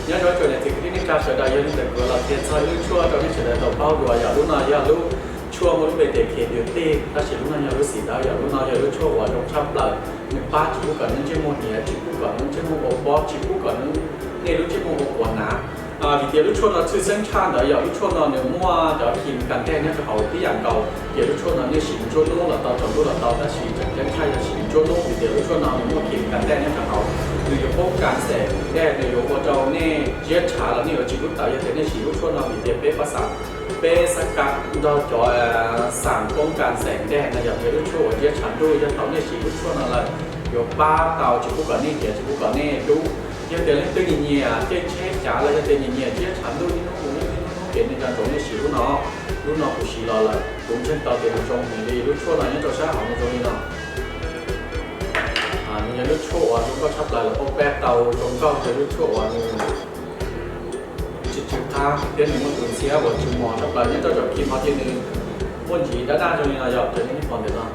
Nyob zoo tsoom niam txiv kwv tij neej tsa sawv daws, yog li ntawd kuv los qhia txog lub tshuaj rau nej sawv daws tau paub dua. Yog lub no yog lub tshuaj muaj lub npe tias Khis Diu Tij, tab sis lub no yog lub xim ntawd. Yog lub no yog lub tshuaj uas zoo tshaj plaws, nws pab tsis pub kom nej ntsej muag hniav, tsis pub kom nej ntsej muag ua pob, tsis pub kom nej lub ntsej muag ua quav nav. Vim tias lub tshuaj no tshwj xeeb tshaj ntawd yog lub tshuaj no nws muaj cov khis kas dej nyob rau hauv tib yam nkaus. Ces lub tshuaj no nej siv ntsuab hnub los tau, tsaus ntuj los tau, tab sis tseem ceeb tshaj yog siv ntsuab hnub, vim tias lub tshuaj no nws muaj khis kas dej nyob rau hauv, nws yuav poob kas xeem dej, nws yuav ua rau nej ziab tshav los nej yuav tsis kub tawv yog tias nej siv lub tshuaj no. Vim tias peb pab xav, peb xab kas nrog cov xav poob kas xeem dej no yog tias lub tshuaj uas ziab tshav ntuj. Yog thaum nej siv lub tshuaj no lawm, yuav pab tau tsis pub kom nej hniav, tsis pub kom nej dub. Yog tias leej twg nyiam nyiam caij tsheb cav los yog tias nyiam nyiam ziab tshav ntuj niaj hnub mus niaj hnub niaj hnub ces nej nco ntsoov nej siv lub no. Lub no kuv siv los lawm kuv ntseeg tau tias nws zoo heev li. Lub tshuaj no nyob rau sab hauv nws zoo li no. Nws yog lub tshuaj uas zoo nkauj tshaj plaws, lawv poob peb tau zoo nkauj, yog lub tshuaj uas nws tsis tsw qab thiab nws muaj tus ntxhiab uas tsw mos tshaj plaws. Nyob rau cov khis mos ces nws muaj ntsis daj daj zoo li no yog raws li nej pom ntawm no.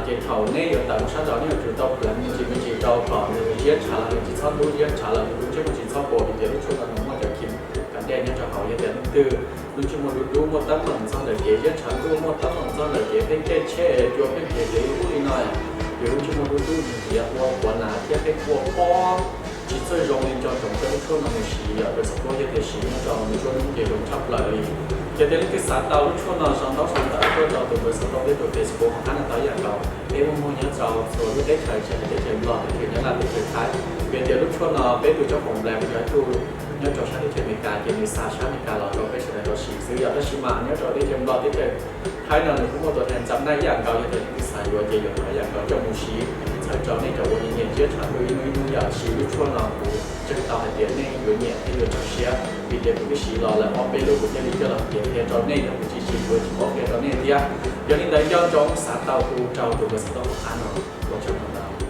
Ces thaum nej yuav tawm mus sab nraud nej yuav tsum tau pleev me ntsis me ntsis rau kom nws ziab tshav los nws tsis txhob ntub, ziab tshav los nws lub ntsej muag tsis txhob puas, vim tias lub tshuaj no nws muaj cov khis kas dej nyob rau hauv. Yog tias leej twg lub ntsej muag dub dub, muaj teeb meem txog ntawm kev ziab tshav ntuj, muaj teeb meem txog ntawm kev pheej caij tsheb es cua pheej phem phem ub li no, yus lub ntsej muag dub dub nws yuav ua quav nav thiab pheej ua pob tsis txawj zoo li, nco ntsoov rau lub tshuaj no mus siv yom. Rau txhua tus yog tias siv nyob rau nws tshuaj hnub ces zoo tshaj plaws li. Yog tias leej twg xav tau lub tshuaj no sau ntaub sau ntawv tuaj rau tus npawb xov tooj thiab tus Facebook hauv qab no tau ib yam nkaus. Peb muaj muag nyob rau txhua lub teb chaws, tsis hais teb chaws Nplog, teb chaws Nyab Laj, teb chaws Thaib. Vim tias lub tshuaj no peb tus tsob foom nplai kuj yog ib tug nyob rau sab teb chaws Amelikas ces nws xa sab Amelikas los rau peb sawv daws tau siv xwb yom. Tab sis mas nyob rau teb chaws Nplog, teb chaws Thaib no nws kuj muaj tus thaj tsam naj ib yam nkaus, yog tias leej twg xav yuav ces yuav tau ib yam nkaus coj mus siv. Txhawm rau nej cov uas nyiam nyiam ziab tshav ntuj ib hnub ib hnub yam siv lub tshuaj no kuv ntseeg tau hais tias nej yuav nyiam thiab yuav txaus siab. Vim tias kuv twb siv los lawm ob peb lub kuv thiaj li coj los qhia qhia rau nej, yog kuv tsis siv kuv tsis paub qhia rau nej thiab. Yog li ntawd nco ntsoov xav tau hu rau tus npawb xov tooj hauv qab no ua tsaug ntau.